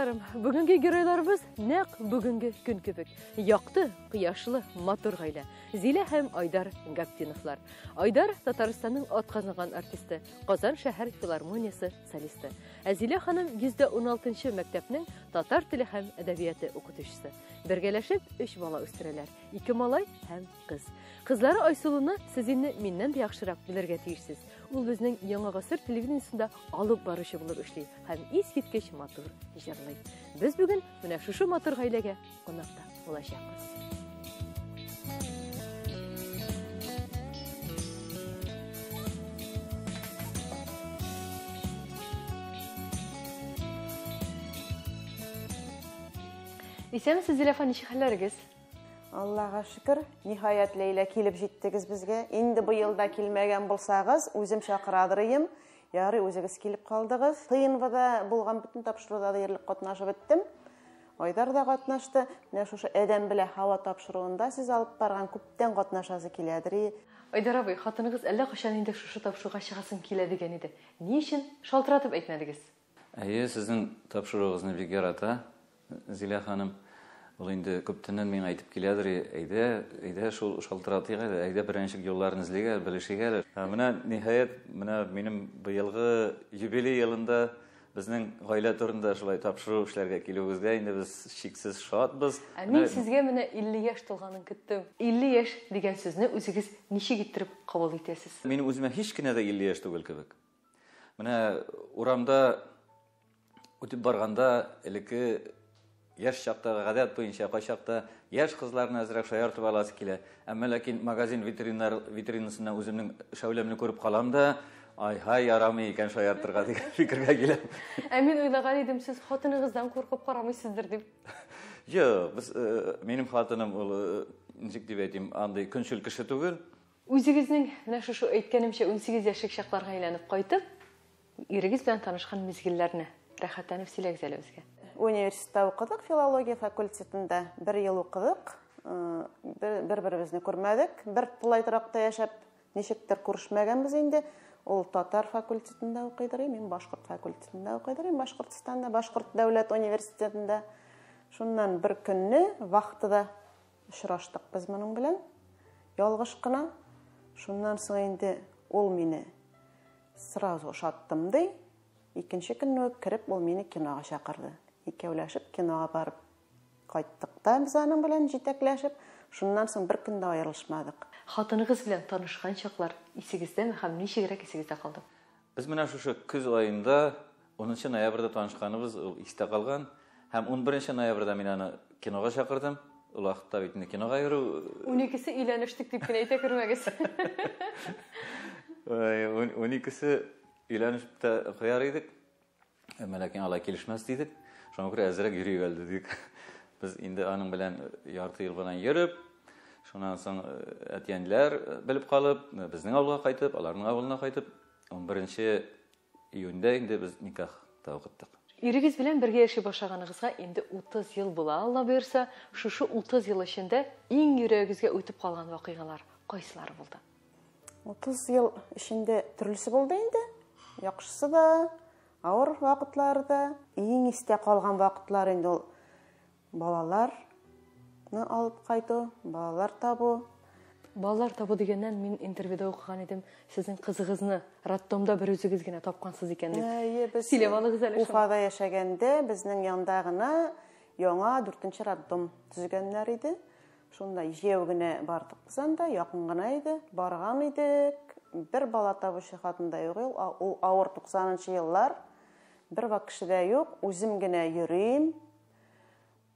Дусларым, бүгенге геройларыбыз нәкъ бүгенге көн кебек. Якты, кояшлы, матур гаилә. Зилә һәм Айдар Гаптиновлар. Айдар Татарстанның атказанган артисты, Казан шәһәр филармониясе солисты. Ә Зилә ханым 116 мәктәпнең татар теле һәм әдәбияты укытучысы. Бергәләшеп 3 бала үстерәләр. 2 малай һәм кыз. Кызлары Айсылуны сез инде миннән дә яхшырак белергә тиешсез. Ул безнең Яңа гасыр телевидениесендә алып баручы булып эшли һәм искиткеч матур җырлый. Без бүген менә шушы матур гаиләгә кунакта булачакбыз. Исәнмесез, Зилә апа, ничек хәлләрегез? Аллага шөкер, ниһаять, Ләйлә, килеп җиттегез безгә. Инде быел да килмәгән булсагыз, үзем чакырадыр идем. Ярый, үзегез килеп калдыгыз. ТНВда булган бөтен тапшыруда диярлек катнашып беттем. Айдар да катнашты. Менә шушы Адәм белән Һава тапшыруында сез алып барган күптән катнашасы киләдер. Айдар абый, хатыныгыз әллә кайчан инде шушы тапшыруга чыгасым килә дигән иде. Ни өчен шалтыратып әйтмәдегез? Әйе, сезнең тапшыруыгызны бик ярата Зилә ханым. Ул инде күптәннән миңа әйтеп киләдер, әйдә, әйдә шул шалтыратыйк әле, әйдә берничек юлларын эзлик әле, белешик әле. Менә ниһаять, менә минем быелгы юбилей елында безнең гаилә турында шулай тапшыру эшләргә килүегезгә инде без чиксез шатбыз. Ә мин сезгә менә 50 яшь тулганын көттем. 50 яшь дигән сүзне үзегез ничек иттереп кабул итәсез? Минем үземә һич кенә дә 50 яшь түгел кебек. Менә урамда үтеп барганда элекке яшь чактагы гадәт буенча кайчакта яшь кызларны әзрәк шаяртып аласы килә. Әмма ләкин магазин витринасыннан үземнең шәүләмне күреп калам да, ай-һай, ярамый икән шаяртырга дигән фикергә киләм. Ә мин уйлаган идем, сез хатыныгыздан куркып карамыйсыздыр дип. Юк, без минем хатыным ул, ничек дип әйтим, андый көнчел кеше түгел. Үзегезнең менә шушы әйткәнемчә 18 яшьлек чакларга әйләнеп кайтып, ирегез белән танышкан мизгелләрне рәхәтләнеп сөйләгез әле безгә. Университетта укыдык, филология факультетында бер ел укыдык. Бер-беребезне күрмәдек. Бер тулай торакта яшәп, ничектер күрешмәгәнбез инде. Ул татар факультетында укыйдыр, мин башкорт факультетында укыйдыр, Башкортстанда, Башкорт дәүләт университетында. Шуннан бер көнне вахтада очраштык без моның белән. Ялгыш кына. Шуннан соң инде ул мине сразу ошаттым ди. Икенче көнне үк кереп ул мине кинога чакырды. Икәүләшеп кинога барып кайттык та без аның белән җитәкләшеп, шуннан соң бер көн дә аерылышмадык. Хатыныгыз белән танышкан чаклар исегездәме һәм ничегрәк исегездә калды? Без менә шушы көз аенда 10 ноябрьдә танышканыбыз ул истә калган. Һәм 11 ноябрьдә мин аны кинога чакырдым. Ул вакытта бит инде кинога йөрү 12-се өйләнештек дип кенә әйтә күрмәгез. 12-се өйләнешеп тә куяр идек. Әмма ләкин алай килешмәс дидек. Шуңа күрә әзрәк йөрик әле дидек. Без инде аның белән ярты ел белән йөреп, шуннан соң әти-әниләр белеп калып, безнең авылга кайтып, аларның авылына кайтып, 11 июньдә инде без никах та укыттык. Ирегез белән бергә яши башлаганыгызга инде 30 ел була, Алла боерса, шушы 30 ел эчендә иң йөрәгегезгә үтеп калган вакыйгалар кайсылары булды? 30 ел эчендә төрлесе булды инде. Яхшысы да, авыр вакытлары да. Иң истә калган вакытлар инде ул балаларны алып кайту, балалар табу. Балалар табу дигәннән мин интервьюда укыган идем, сезнең кызыгызны роддомда бер үзегез генә тапкансыз икән дип. Әйе, без Сөйләп алыгыз әле шуны. Уфада яшәгәндә безнең янда гына яңа 4-нче роддом төзегәннәр иде. Шунда җәяү генә бардык без анда, якын гына иде, барган идек. Бер бала табучы хатын да юк, ул авыр 90-нчы еллар. Бер вак кеше дә юк, үзем генә йөрим.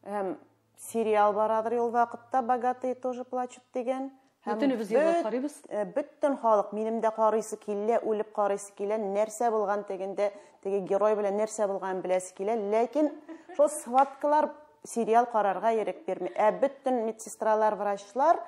Һәм сериал барадыр ул вакытта, Богатые тоже плачут дигән. Һәм Бөтенебез елап карыйбыз. Бөтен халык минем дә карыйсы килә, үлеп карыйсы килә, нәрсә булган дигәндә, теге герой белән нәрсә булганын беләсе килә, ләкин шул схваткалар сериал карарга ирек бирми. Ә бөтен медсестралар, врачлар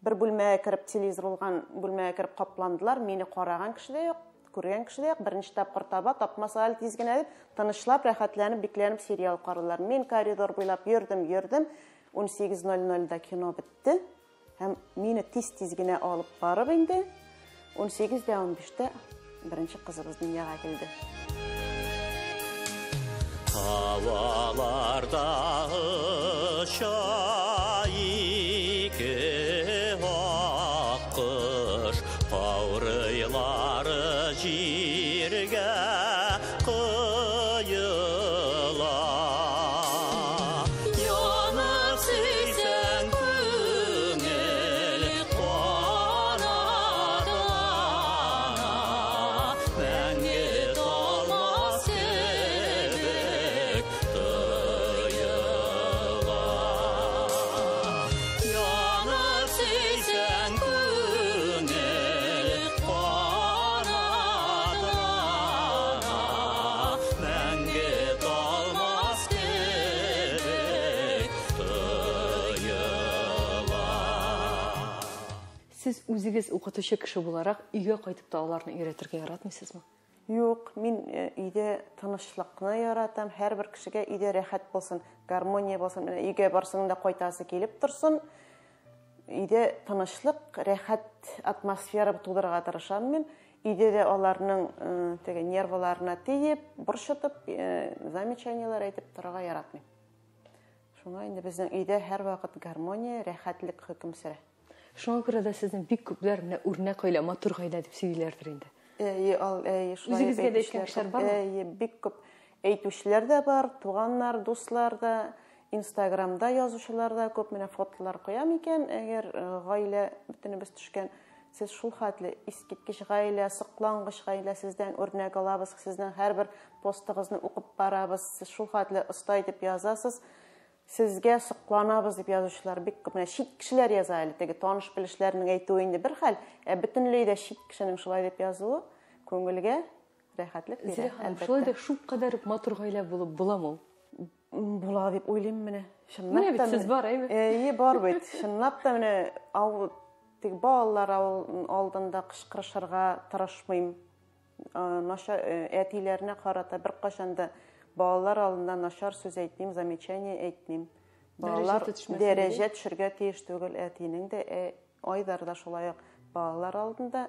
бер бүлмәгә кереп, телевизор булган бүлмәгә кереп капландылар, мине караган кеше дә юк, күргән кеше дә юк, беренче тапкыр таба, тапмаса әле тиз генә дип, тынычлап, рәхәтләнеп, бикләнеп сериал карадылар. Мин коридор буйлап йөрдем, йөрдем. 18:00-да кино бетте. Һәм мине тиз-тиз генә алып барып инде 18:15-тә беренче кызыбыз дөньяга килде. Һаваларда оча ике аккош, каурыйлары җиргә коела. Янып сөйсәң күңел канатлана, мәңге талмас кебек тоела. Янып сөйсәң күңел канатлана, мәңге талмас кебек тоела. Сез үзегез укытучы кеше буларак өйгә кайтып та аларны өйрәтергә яратмыйсызмы? Юк, мин өйдә тынычлыкны яратам. Һәрбер кешегә өйдә рәхәт булсын, гармония булсын. Менә өйгә барсаң да кайтасы килеп торсын. Өйдә тынычлык, рәхәт атмосфера тудырырга тырышам мин. Өйдә дә аларның теге нервыларына тиеп, борчытып, замечаниеләр әйтеп торырга яратмыйм. Шуңа инде безнең өйдә һәрвакыт гармония, рәхәтлек хөкем сөрә. Шуңа күрә дә сезнең бик күпләр менә үрнәк гаилә, матур гаилә дип сөйлиләрдер инде. Әйе, ал, әйе, шулай Үзегезгә дә әйтүчеләр әйткән кешеләр күп. бармы? Әйе, бик күп әйтүчеләр дә бар, туганнар, дуслар да, Инстаграмда язучылар да күп. Менә фотолар куям икән, әгәр гаилә бөтенебез төшкән, сез шул хәтле искиткеч гаилә, соклангыч гаилә, сездән үрнәк алабыз, сезнең һәрбер постыгызны укып барабыз, сез шул хәтле оста итеп язасыз, сезгә сокланабыз дип язучылар бик күп. Менә чит кешеләр яза әле, теге таныш белешләрнең әйтүе инде бер хәл, ә бөтенләй дә чит кешенең шулай дип язуы күңелгә рәхәтлек бирә, Зилә ханым, әлбәттә. шулай да шулкадәр үк матур гаилә булып буламы ул? Була дип уйлыйм менә. Чынлап Менә бит та сез менә. бар, әйме? Әйе, бар бит. Чынлап та менә авыл тик балалар алдында кычкырышырга тырышмыйм. Начар әтиләренә карата беркайчан да балалар алдында начар сүз әйтмим, замечание әйтмим. Балалар Дәрәҗә төшмәсен дәрәҗә төшергә тиеш түгел әтинең дә, Айдар да шулай ук балалар алдында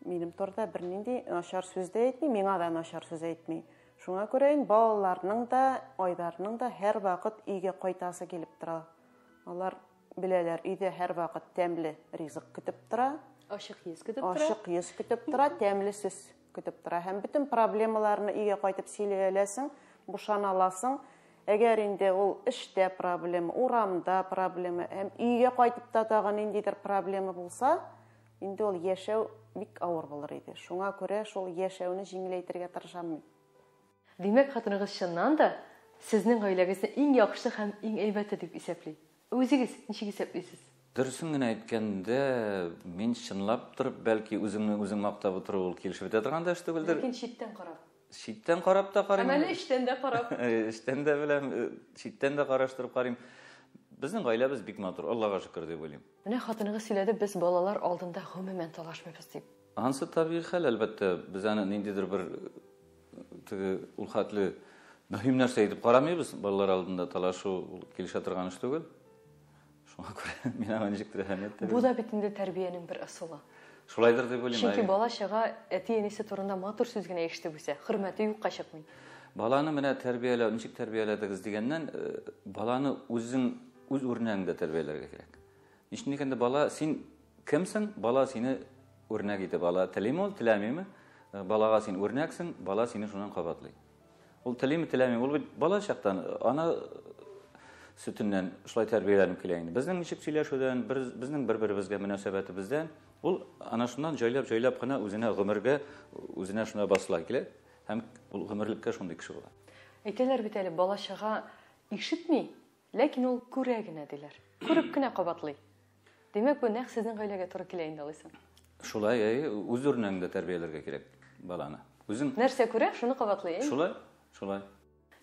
минем турыда бернинди начар сүз дә әйтми, миңа да начар сүз әйтми. Шуңа күрә инде балаларның да, Айдарның да һәрвакыт өйгә кайтасы килеп тора. Алар беләләр, өйдә һәрвакыт тәмле ризык көтеп тора. Ачык йөз көтеп тора. Ачык йөз көтеп тора, тәмле сүз көтеп тора. Һәм бөтен проблемаларны өйгә кайтып сөйли аласың, бушана аласың. Әгәр инде ул эштә проблема, урамда проблема, һәм өйгә кайтып та тагы ниндидер проблема булса, инде ул яшәү бик авыр булыр иде. Шуңа күрә шул яшәүне җиңеләйтергә тырышам мин. Димәк, хатыныгыз чыннан да сезнең гаиләгезне иң яхшы һәм иң әйбәте дип исәпли. Үзегез ничек исәплисез? Дөресен генә әйткәндә, мин чынлап торып, бәлки үземне үзем мактап утыру ул килешеп бетә торган да эш түгелдер. Ләкин читтән карап. Читтән карап та карыйм. Һәм әле эчтән дә карап. Эчтән дә беләм, читтән дә караштырып карыйм. Безнең гаиләбез бик матур, Аллага шөкер дип уйлыйм. Менә хатыныгыз сөйләде, без балалар алдында гомумән талашмыйбыз дип. Ансы табигый хәл, әлбәттә, без аны ниндидер бер теге ул хәтле мөһим нәрсә итеп карамыйбыз. Балалар алдында талашу ул килешә торган эш түгел. Шуңа күрә мин аңа ничектер әһәмият тә Бу да бит инде тәрбиянең бер ысулы. Шулайдыр дип уйлыйм. Чөнки әйе. бала чага әти-әнисе турында матур сүз генә ишетеп үсә, хөрмәте юкка чыкмый. Баланы менә тәрбияләү, ничек тәрбияләдегез дигәннән, баланы үзең үз үрнәгеңдә тәрбияләргә кирәк. Ничек дигәндә бала син кемсең, бала сине үрнәк итеп ала. Телиме ул, теләмиме? Балага син үрнәксең, бала сине шуннан кабатлый. Ул телиме, теләмиме? Ул бит бала чактан ана сөтеннән шулай тәрбияләнеп килә инде. Безнең ничек сөйләшүдән, безнең бер-беребезгә мөнәсәбәтебездән ул ана шуннан җайлап-җайлап кына үзенә гомергә, үзенә шуна басыла килә һәм ул гомерлеккә шундый кеше була. Әйтәләр бит әле, бала чага ишетми, ләкин ул күрә генә диләр. Күреп кенә кабатлый. Димәк, бу нәкъ сезнең гаиләгә туры килә инде алайса. Шулай, әйе, үз үрнәгеңдә тәрбияләргә кирәк баланы. Үзең нәрсә күрә, шуны кабатлый, әйе? Шулай, шулай.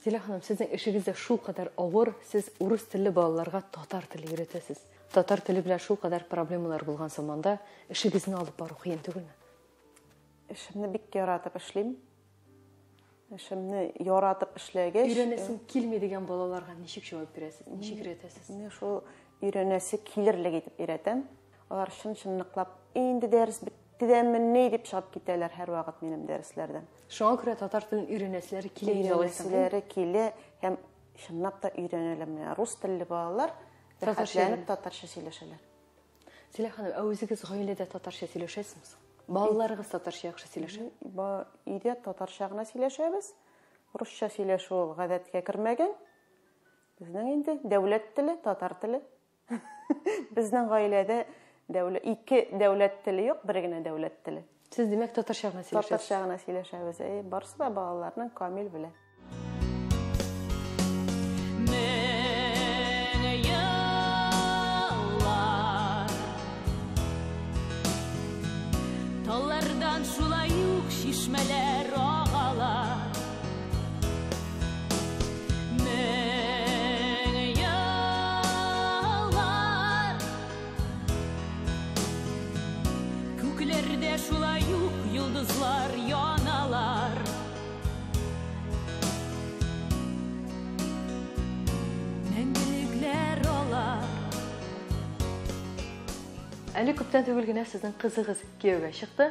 Зилә ханым, сезнең эшегез дә шулкадәр авыр, сез урыс телле балаларга татар теле өйрәтәсез. Татар теле белән шулкадәр проблемалар булган заманда эшегезне алып бару кыен түгелме? Эшемне бик яратып эшлим. Эшемне яратып эшләгәч, Өйрәнәсең килми дигән балаларга ничек җавап бирәсез, ничек өйрәтәсез? Менә шул өйрәнәсе килерлек итеп өйрәтәм. Алар чын-чынлыклап инде дәрес бетте Бетте дә менни дип чыгып китәләр һәрвакыт минем дәресләрдән. Шуңа күрә татар телен өйрәнәселәре килә инде алайса. Өйрәнәселәре килә һәм чынлап та өйрәнәләр. Менә рус телле балалар рәхәтләнеп татарча сөйләшәләр. Зилә ханым, ә үзегез гаиләдә татарча сөйләшәсезме соң? Балаларыгыз татарча яхшы сөйләшә? Өйдә татарча гына сөйләшәбез. Русча сөйләшү ул гадәткә кермәгән. Безнең инде дәүләт теле, татар теле. Безнең гаиләдә ике дәүләт теле юк, бер генә дәүләт теле. Сез, димәк, татарча гына сөйләшәсез? Татарча гына сөйләшәбез. Әйе, барысы да балаларның камил белә. Мең еллар Таллардан шулай ук чишмәләр агалар. Мең еллар Күкләрдә шулай ук йолдызлар яналар. Мәңгелекләр алар. Әле күптән түгел генә сезнең кызыгыз кияүгә чыкты.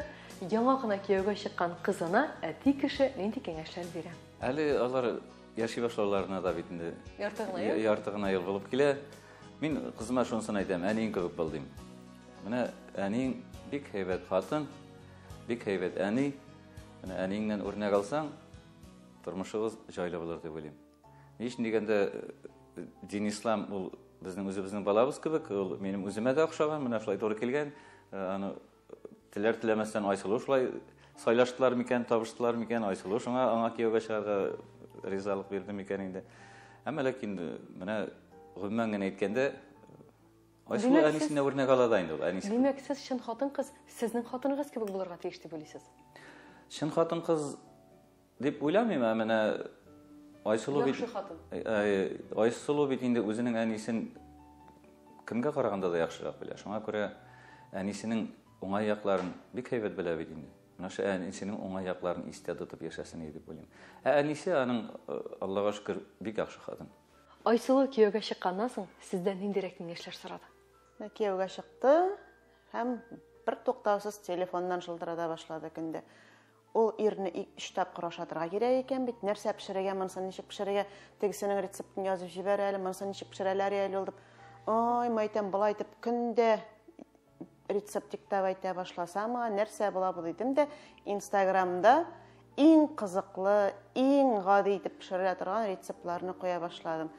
Яңа гына кияүгә чыккан кызына әти кеше нинди киңәшләр бирә? Әле алар яши башлауларына да бит инде Ярты гына ел? Ярты гына ел булып килә. Мин кызыма шунысын әйтәм, әниең кебек бул дим. Менә әниең бик һәйбәт хатын, бик һәйбәт әни. Менә әниеңнән үрнәк алсаң, тормышыгыз җайлы булыр дип уйлыйм. Ни өчен дигәндә, Динислам ул безнең үзебезнең балабыз кебек, ул минем үземә дә охшаган, менә шулай туры килгән. Аны теләр теләмәстән Айсылу шулай сайлаштылар микән, табыштылар микән, Айсылу шуңа аңа кияүгә чыгарга ризалык бирде микән инде. Әмма ләкин менә гомумән генә әйткәндә, Айсылу әнисенә үрнәк ала да инде ул, әнисе. Димәк, сез чын хатын-кыз сезнең хатыныгыз кебек булырга тиеш дип уйлыйсыз? Чын хатын-кыз дип уйламыйм, ә менә Айсылу бит Яхшы хатын. Айсылу бит инде үзенең әнисен кемгә караганда да яхшырак белә. Шуңа күрә әнисенең уңай якларын бик әйбәт белә бит инде. Менә шу әнисенең уңай якларын истә тотып яшәсен иде дип уйлыйм. Ә әнисе аның, Аллага шөкер, бик яхшы хатын. Айсылу кияүгә чыкканнан соң сездән ниндирәк киңәшләр сорады? Менә кияүгә чыкты һәм бер туктаусыз телефоннан шылтырата башлады көндә. Ул ирне өч тапкыр ашатырга кирәк икән бит, нәрсә пешерергә, монысын ничек пешерергә, тегесенең рецептын язып җибәр әле, монысын ничек пешерәләр әле ул дип. Ой, мәйтәм, болай итеп көндә рецепт диктап әйтә башласам, нәрсә була бу дидем дә, Инстаграмда иң кызыклы, иң гади итеп пешерелә торган рецептларны куя башладым.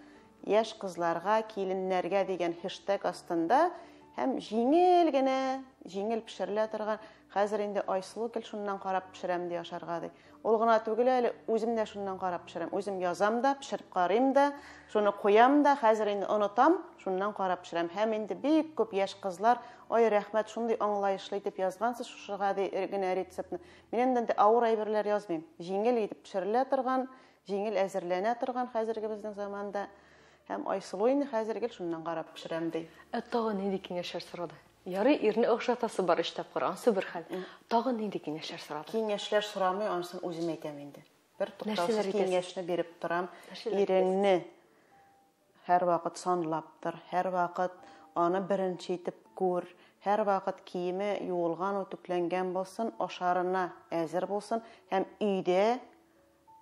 Яшь кызларга, киленнәргә дигән хэштег астында һәм җиңел генә, җиңел пешерелә торган. Хәзер инде Айсылу гел шуннан карап пешерәм ди ашарга ди. Ул гына түгел әле, үзем дә шуннан карап пешерәм. Үзем язам да, пешереп карыйм да, шуны куям да, хәзер инде онытам, шуннан карап пешерәм. Һәм инде бик күп яшь кызлар, ой, рәхмәт, шундый аңлаешлы итеп язгансыз шушы гади генә рецептны. Мин инде авыр әйберләр язмыйм. Җиңел итеп пешерелә торган, җиңел әзерләнә торган хәзерге безнең заманда. Һәм Айсылу инде хәзер гел шуннан карап пешерәм ди. Ә тагын нинди киңәшләр сорады? Ярый, ирне охшатасы бар өч тапкыр, ансы бер хәл. Тагын нинди киңәшләр сорады? Киңәшләр сорамый, анысын үзем әйтәм инде. Бер туктаусыз Нәрсәләр әйтәсез? киңәшне биреп торам. Нәрсәләр әйтәсез? Иреңне һәрвакыт санлап тор, һәрвакыт аны беренче итеп күр, һәрвакыт киеме юылган, үтүкләнгән булсын, ашарына әзер булсын һәм өйдә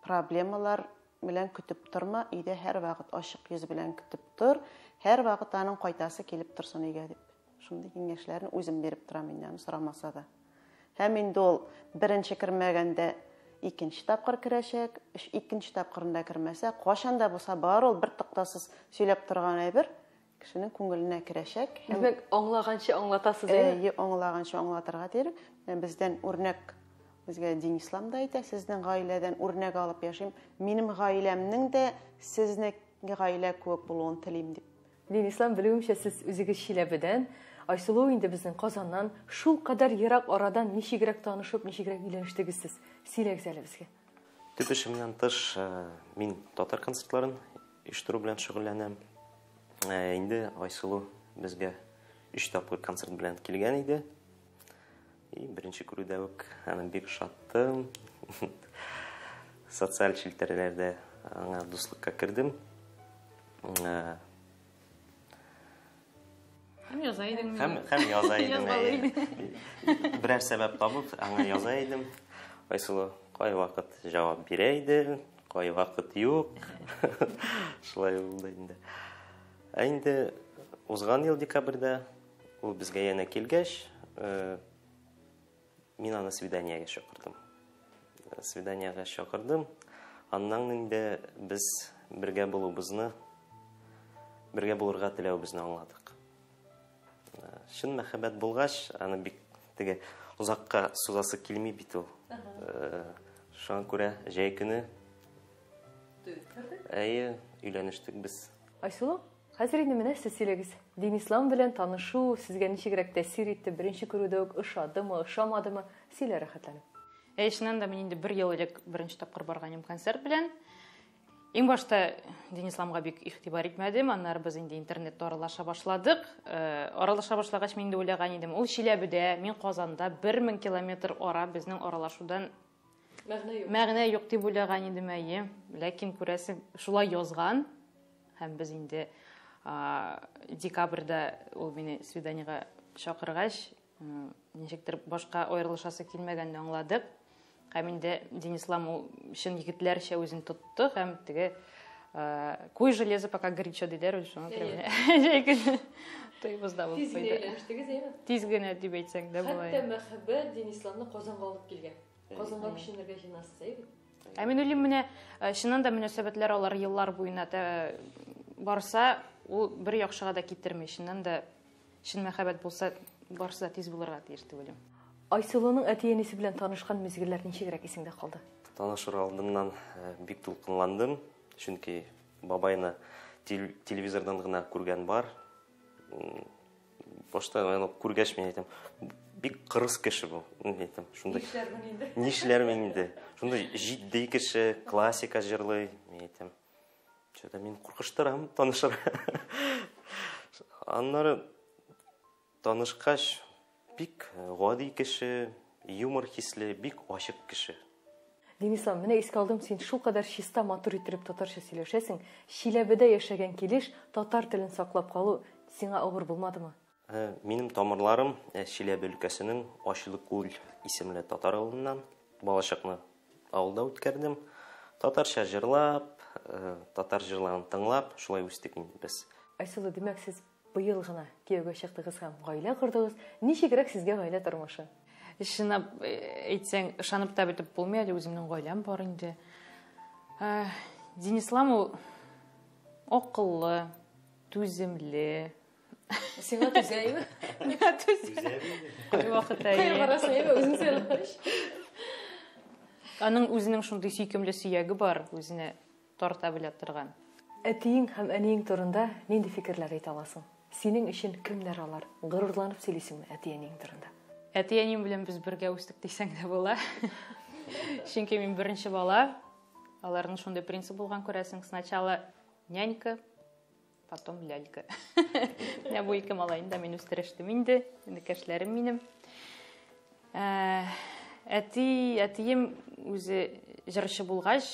проблемалар белән көтеп торма, өйдә һәрвакыт ачык йөз белән көтеп тор, һәрвакыт аның кайтасы килеп торсын өйгә дип. Шундый киңәшләрне үзем биреп торам инде, аны сорамаса да. Һәм инде ул беренче кермәгәндә икенче тапкыр керәчәк, икенче тапкырында кермәсә, кайчан да булса бар ул бер туктаусыз сөйләп торган әйбер кешенең күңеленә керәчәк. Һәм Димәк, аңлаганчы аңлатасыз, әйеме? Әйе, аңлаганчы аңлатырга кирәк. Менә бездән үрнәк, безгә Динислам да әйтә, сезнең гаиләдән үрнәк алып яшим. Минем гаиләмнең дә сезнең гаилә кебек булуын телим дип. Динислам, белүемчә, сез үзегез Чиләбедән, Айсылу инде безнең Казаннан, шул кадәр ерак арадан ничегрәк танышып, ничегрәк өйләнештегез сез? Сөйләгез әле безгә. Төп эшемнән тыш, мин татар концертларын оештыру белән шөгыльләнәм. Инде Айсылу безгә өч тапкыр концерт белән килгән иде. И беренче күрүдә үк аны бик ошаттым. Социаль челтәрләрдә аңа дуслыкка кердем. яза идең. Һәм һәм яза идем. Берәр сәбәп табып, аңа яза идем. Айсылу кайвакыт җавап бирә иде, кайвакыт юк. Шулай булды инде. Ә инде узган ел декабрьдә ул безгә янә килгәч, э, мин аны свиданиягә чакырдым. Свиданиягә чакырдым. Аннан инде без бергә булуыбызны, бергә булырга теләвебезне аңладык. Чын мәхәббәт булгач, аны бик теге озакка сузасы килми бит ул. Шуңа күрә җәй көне Әйе, өйләнештек без. Айсылу, хәзер инде менә сез сөйләгез. Динислам белән танышу сезгә ничегрәк тәэсир итте? Беренче күрүдә үк ошадымы, ошамадымы? Сөйлә рәхәтләнеп. Әй, чыннан да мин инде бер ел элек беренче тапкыр барган идем концерт белән. Иң башта Динисламга бик игътибар итмәдем, аннары без инде интернетта аралаша башладык. Э, аралаша башлагач, мин инде уйлаган идем, ул Чиләбедә, мин Казанда, 1000 километр ара безнең аралашудан мәгънә юк. Мәгънә юк дип уйлаган идем, әйе. Ләкин күрәсең, шулай язган. Һәм без инде декабрьдә ул мине свиданиега чакыргач, ничектер башка аерылышасы килмәгәнне аңладык. Һәм инде Денислам ул чын егетләрчә үзен тотты һәм теге куй железо пока горячо диләр ул шуңа күрә менә җәй көне туебыз да булып Тиз генә куйды. өйләнештегез, әйеме? Тиз генә дип әйтсәң дә була. Хәтта мәхәббәт Денисламны Казанга алып килгән. Казанга күченергә җыенасыз, әйе бит? Ә мин уйлыйм, менә чыннан да мөнәсәбәтләр алар еллар буена барса, ул бер яхшыга да китерми. Чыннан да Чын мәхәббәт булса, барысы да тиз булырга тиеш дип уйлыйм. Айсылуның әти-әнисе белән танышкан мизгелләр ничегрәк исеңдә калды? Танышыр алдыннан э, бик дулкынландым, чөнки бабайны телевизордан гына күргән бар. Башта аны күргәч мин әйтәм, бик кырыс кеше бу. Мин әйтәм, шундый. Нишләрмен инде? Нишләрмен инде? Шундый җитди кеше, классика җырлый. Мин әйтәм, Что-то мин куркыштырам танышыр. Аннары танышкач, бик гади кеше, юмор хисле, бик ачык кеше. Денислам, менә искә алдым, син шулкадәр чиста, матур иттереп татарча сөйләшәсең. Чиләбедә яшәгән килеш татар телен саклап калу сиңа авыр булмадымы? Э, минем тамырларым э, Чиләбе өлкәсенең Ачылыкүл исемле татар авылыннан. Балачакны Авылда үткәрдем. Татарча җырлап, э, татар җырларын тыңлап, шулай үстек инде без. Айсылу, димәк, сез быел гына кияүгә чыктыгыз һәм гаилә кордыгыз. Ничегрәк сезгә гаилә тормышы? Чынлап э, әйтсәң, ышанып та бетеп булмый әле, үземнең гаиләм бар инде. Э, Денислам ул акыллы, түземле, Сиңа түзәйме? Миңа түзә. Кайвакыт Кая әйе. барасың, әйме, үзең сөйләш. Аның үзенең шундый сөйкемле сөяге бар, үзенә тарта белә торган. Әтиең һәм әниең турында нинди фикерләр әйтә аласың? Синең өчен кемнәр алар? Горурланып сөйлисеңме әти-әниең турында? Әти-әнием белән без бергә үстек дисәң дә була. Чөнки мин беренче бала. Аларның шундый принцип булган күрәсең. Сначала нянька, Потом лялька. Менә бу ике малайны да мин үстерештем инде. Энекәшләрем минем. Ә, әти, әтием үзе җырчы булгач,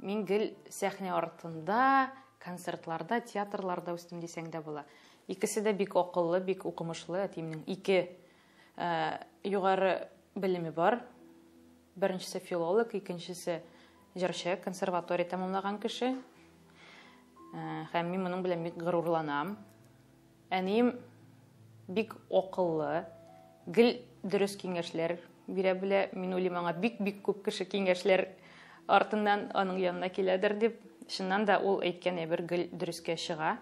мин гел сәхнә артында, концертларда, театрларда үстем дисәң дә була. Икесе дә бик акыллы, бик укымышлы. Әтиемнең ике ә, югары белеме бар. Беренчесе филолог, икенчесе җырчы, консерватория тәмамлаган кеше. Э, һәм мин моның белән бик горурланам. Әнием бик акыллы, гел дөрес киңәшләр бирә белә. Мин уйлыйм, аңа бик-бик күп кеше киңәшләр артыннан аның янына киләдер дип. Чыннан да ул әйткән әйбер гел дөрескә чыга.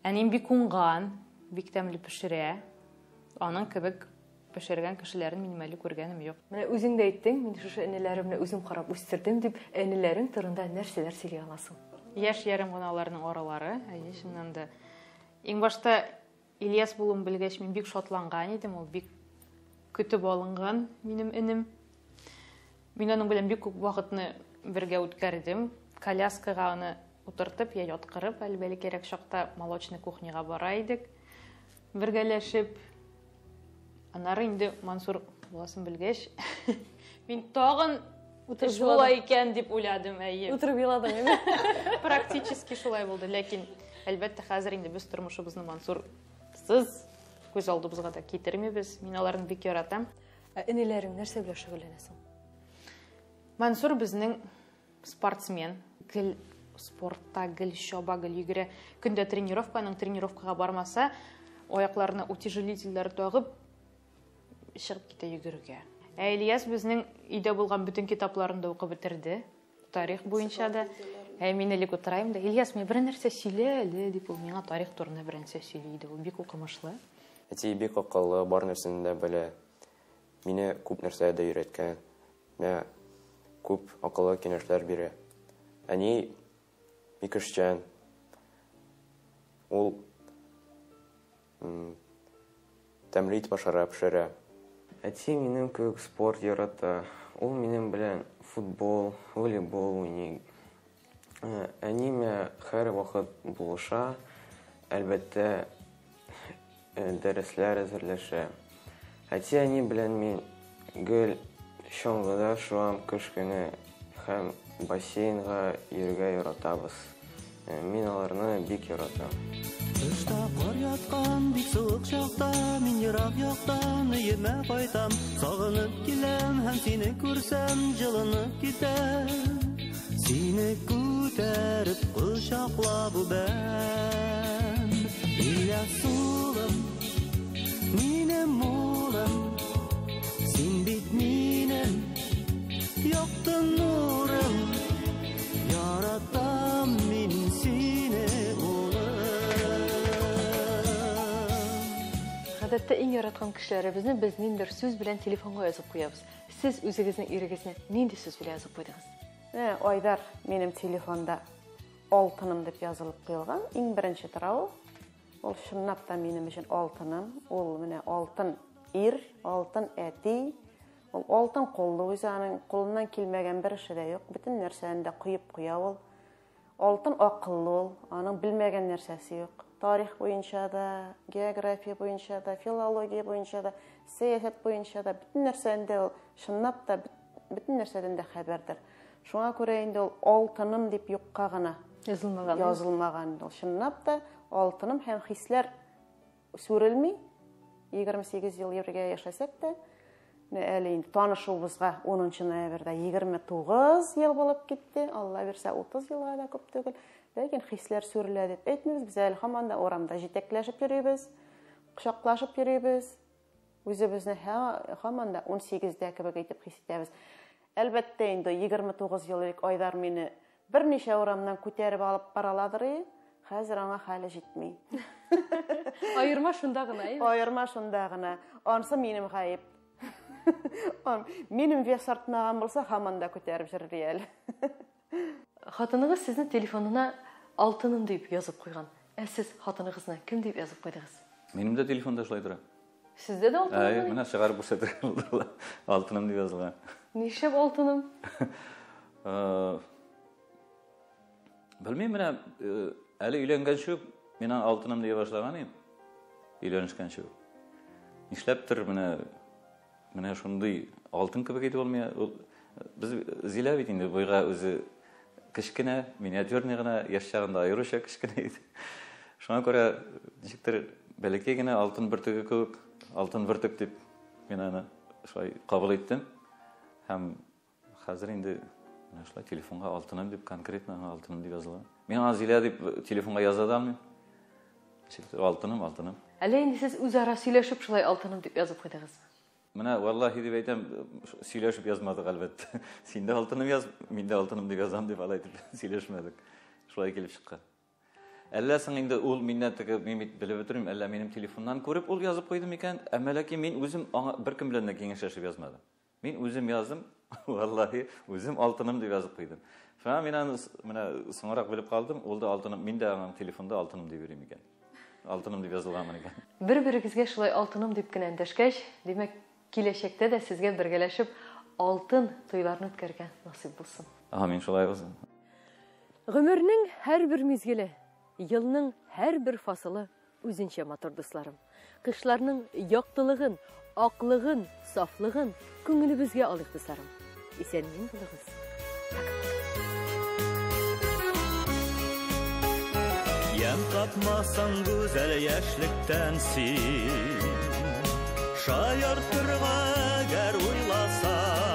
Әнием бик уңган, бик тәмле пешерә. Аның кебек пешергән кешеләрен минем әле күргәнем юк. Менә үзең дә әйттең, мин шушы энеләремне үзем карап үстердем дип, энеләрең турында нәрсәләр сөйли аласың? Яшь ярым гына аларның аралары, әйе, чыннан да. Иң башта Ильяс булуын белгәч, мин бик шатланган идем, ул бик көтеп алынган минем энем. Мин аның белән бик күп вакытны бергә үткәрдем. Коляскага аны утыртып, я яткырып, әле бәләкәйрәк чакта молочный кухняга бара идек. Бергәләшеп. Аннары инде Мансур буласын белгәч, мин тагын Утырып Эш була икән дип уйладым, әйе. Утырып еладың, әйме? Практически шулай булды, ләкин әлбәттә хәзер инде без тормышыбызны Мансурсыз күз алдыбызга да китермибез. Мин аларны бик яратам. Ә энеләрең нәрсә белән шөгыльләнә соң? Мансур безнең спортсмен, гел спортта, гел чаба, гел йөгерә. Көндә тренировка, аның тренировкага бармаса, аякларына утяжелительләр тагып чыгып китә йөгерергә. Ә Ильяс безнең өйдә булган бөтен китапларын да укып бетерде. Тарих буенча да. Ә мин элек утырайым да, Ильяс, миңа бер нәрсә сөйлә әле, дип ул миңа тарих турында бер нәрсә сөйли иде. Ул бик укымышлы. Әти бик акыллы, бар нәрсәне дә белә. Мине күп нәрсәгә дә өйрәткән. Миңа күп акыллы киңәшләр бирә. Әни бик эшчән. Ул тәмле итеп ашарга пешерә. Әти минем кебек спорт ярата. Ул минем белән футбол, волейбол уйный. Әни миңа һәрвакыт булыша. Әлбәттә, дәресләр әзерләшә. Әти-әни белән мин гел чаңгыда шуам кыш көне һәм бассейнга йөрергә яратабыз. Мин аларны бик яратам. Тышта кар яткан бик суык чакта, мин ерак яктан өемә кайтам. Сагынып киләм һәм сине күрсәм, җылынып китәм. Сине күтәреп кочаклап үбәм. Ильяс улым, минем улым, син бит минем якты нурым. Яратам мин сине, улым. Гадәттә иң яраткан кешеләребезне без ниндидер сүз белән телефонга язып куябыз. Сез үзегезнең ирегезне нинди сүз белән язып куйдыгыз? Айдар минем телефонда алтыным дип язылып куелган. Иң беренче тора ул. Ул чынлап та минем өчен алтыным. Ул менә алтын ир, алтын әти. Ул алтын куллы үзе, аның кулыннан килмәгән бер эше дә юк. Бөтен нәрсәне дә коеп куя ул. Алтын акыллы ул, аның белмәгән нәрсәсе юк. Тарих буенча да, география буенча да, филология буенча да, сәясәт буенча да, бөтен нәрсәне дә ул чынлап та бөтен нәрсәдән дә хәбәрдер. Шуңа күрә инде ул алтыным дип юкка гына язылмаган. Язылмаган. Ул чынлап та алтыным һәм хисләр сүрелми. 28 ел бергә яшәсәк тә, әле инде танышуыбызга 10 ноябрьдә 29 ел булып китте. Алла бирсә 30 елга да күп түгел. Ләкин хисләр сүрелә дип әйтмибез. Без әле һаман да урамда җитәкләшеп йөрибез, кочаклашып йөрибез. Үзебезне һаман да 18-дә кебек итеп хис итәбез. Әлбәттә инде 29 ел элек Айдар мине берничә урамнан күтәреп алып бараладыр и, хәзер аңа хәле җитми. Аерма шунда гына, әйме? Аерма шунда гына. Ансы минем гаеп. Минем вес артмаган булса, һаман да күтәреп йөрер әле. Хатыныгыз сезнең телефонына алтыным дип язып куйган. Ә сез хатыныгызны кем дип язып куйдыгыз? Минем дә телефонда шулай тора. Сездә дә алтыным? Әй, менә чыгарып күрсәтергә булдылар. Алтыным дип язылган. Нишләп алтыным? Белмим, менә әле өйләнгәнче үк мин аңа алтыным дия башлаган идем. Өйләнешкәнче үк. Нишләптер менә шундый алтын кебек иде ул миңа. Ул без Зилә бит инде буйга үзе кечкенә, миниатюрный гына, яшь чагында аеруча кечкенә иде. Шуңа күрә ничектер бәләкәй генә алтын бөртеге кебек, алтын бөртек дип мин аны шулай кабул иттем. Һәм хәзер инде менә шулай телефонга алтыным дип, конкретно аңа алтыным дип языла. Мин аңа Зилә дип телефонга яза да алмыйм. Ничектер алтыным, алтыным. Әллә инде сез үзара сөйләшеп шулай алтыным дип язып куйдыгызмы? Менә валлаһи дип әйтәм, сөйләшеп язмадык әлбәттә. Син дә алтыным яз, мин дә алтыным дип язам дип алай дип сөйләшмәдек. Шулай килеп чыккан. Әллә соң инде ул миннән теге, мин бит белеп бетермим, әллә минем телефоннан күреп ул язып куйды микән? Әмма ләкин мин үзем аңа беркем белән дә киңәшләшеп язмадым. Мин үзем яздым, валлаһи, үзем алтыным дип язып куйдым. Шуңа мин аны менә соңрак белеп калдым, ул да алтыным, мин дә аның телефонда алтыным дип йөрим икән. Алтыным дип язылганмын икән. Бер-берегезгә шулай алтыным дип кенә эндәшкәч, димәк, киләчәктә дә сезгә бергәләшеп алтын туйларны үткәрергә насыйп булсын. Амин, шулай булсын. Гомернең һәрбер мизгеле, елның һәрбер фасылы үзенчә матур, дусларым. Кышларның яктылыгын, аклыгын, сафлыгын күңелебезгә алыйк, дусларым. Исән-имин булыгыз. Ямь тапмасаң гүзәл яшьлектән син, шаяртырга әгәр уйласаң.